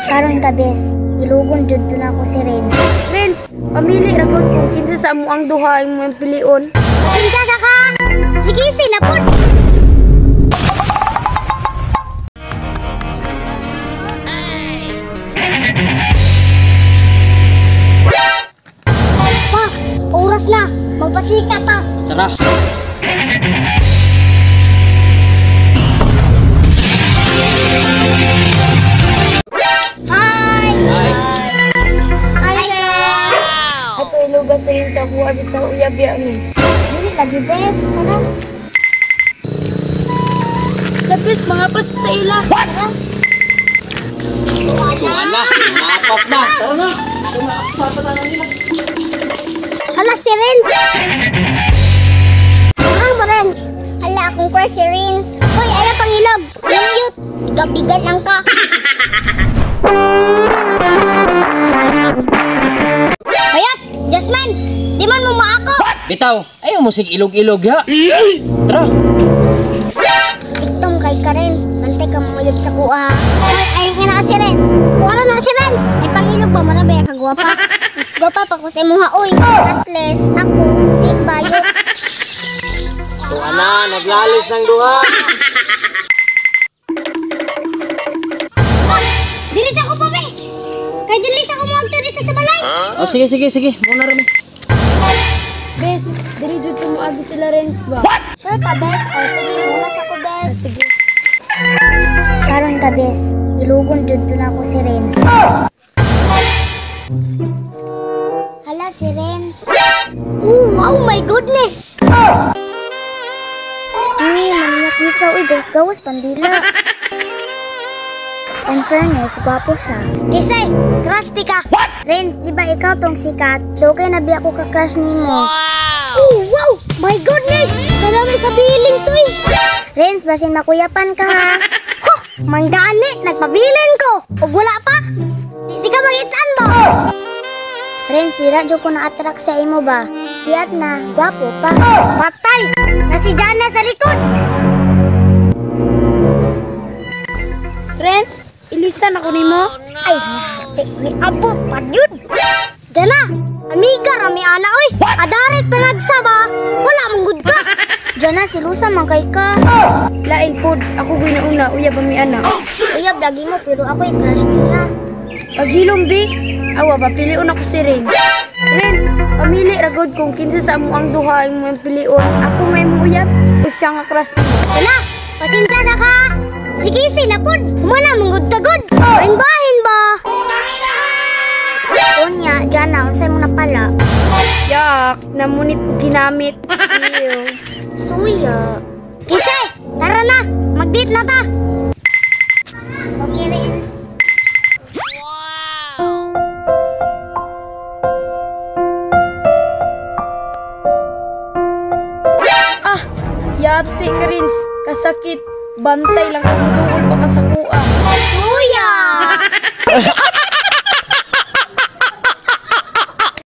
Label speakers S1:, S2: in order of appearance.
S1: Karon ka, bes, ilugon jud to na ako si Renz.
S2: Renz, pamili ra gud kung kinsa sa amo ang duha imong pilion.
S1: Kinsa sa ka? Sige, sinapod. Pa, oras na. Magpasikat ta.
S3: Tara.
S1: Hi!
S3: Hi.
S1: Hi, guys!
S2: Ato ilugan sa rin sa kuha sa uyab ya ni.
S1: Dili lagi, bes. Tara.
S2: Lapis mga pas sa ila.
S1: Tara.
S3: Wala, napas na. Tara na.
S1: Hala si Renz! Ang ba, Renz? Hala, akong crush si Renz. Hoy, ala pangilog. Lumyot. Gabigan ang ka. Bayat! Jasmine! Di man mo maako!
S3: Bitaw, ayaw mo sig ilog-ilog ya. Tara.
S1: Tiktom kay Karen. Bantay ka manguyab sa kuha. Hoy, ay nga na si Renz. Kuha na si Renz. Ay pangilog ba? Mara ba kagwapa? Mas gwapa pa ko sa imuha, oy. At least, ako, di bayot.
S3: Tuwa na, naglalis ng duha.
S1: Dili sa ko pa, be! Kay dili sa ko moadto dito sa balay.
S3: Oh, sige, sige, sige. Muna rami.
S2: Bes, diri jud tumuagi sila Renz ba?
S1: Sure ka, bes? O, sige, muna sa ko, bes.
S2: Sige.
S1: Karon ka, bes. Ilugon jud to na ako si Renz. Hala, si Renz. Oh, wow, my goodness! Ni, manyak isaw, uy, gawas-gawas, pandila. In fairness, gwapo siya. Isay, crush ti ka. Renz, di ba ikaw tong sikat? Dugay na biya ko ka-crush nimo. Wow! Oh, wow! My goodness! Salami sa feelings, uy! Renz, basin makuyapan ka ha. Huh! Manggani! Nagpabilin ko! Ug wala pa! Di ka magitaan ba? Renz, sira jud ko na-attract sa imo ba? Kiyat na, gwapo pa. Patay! Na si Jana sa likod!
S2: Renz, ilisan ako nimo.
S1: Ay, late ni abot pa yun. Jana, amiga rami ana oy. Adarit panagsa ba? Wala mong good ka. Jana, silusa man kay ka.
S2: Lain pod, ako gyud nauna uyab mi ana.
S1: Uyab lagi mo pero ako'y crush niya.
S2: Paghilom bi, awa ba pilion ako si Renz. Renz, pamili ra gud kung kinsa sa amo ang duha imong pilion. Ako nga imong uyab o siya nga crush nimo.
S1: Jana, pasensya sa ka. Sige, sinapod. Humana mong good ka good. Bahin-bahin ba? Unya, Jana, unsay mo na pala?
S2: Yak, namunit og ginamit. Ew.
S1: Suya. Kise, tara na. Mag-date na ta. Okay, Renz.
S2: Ah, yate ka Renz, kasakit. Bantay lang kag muduol pa ka sa kuha.
S1: Suya!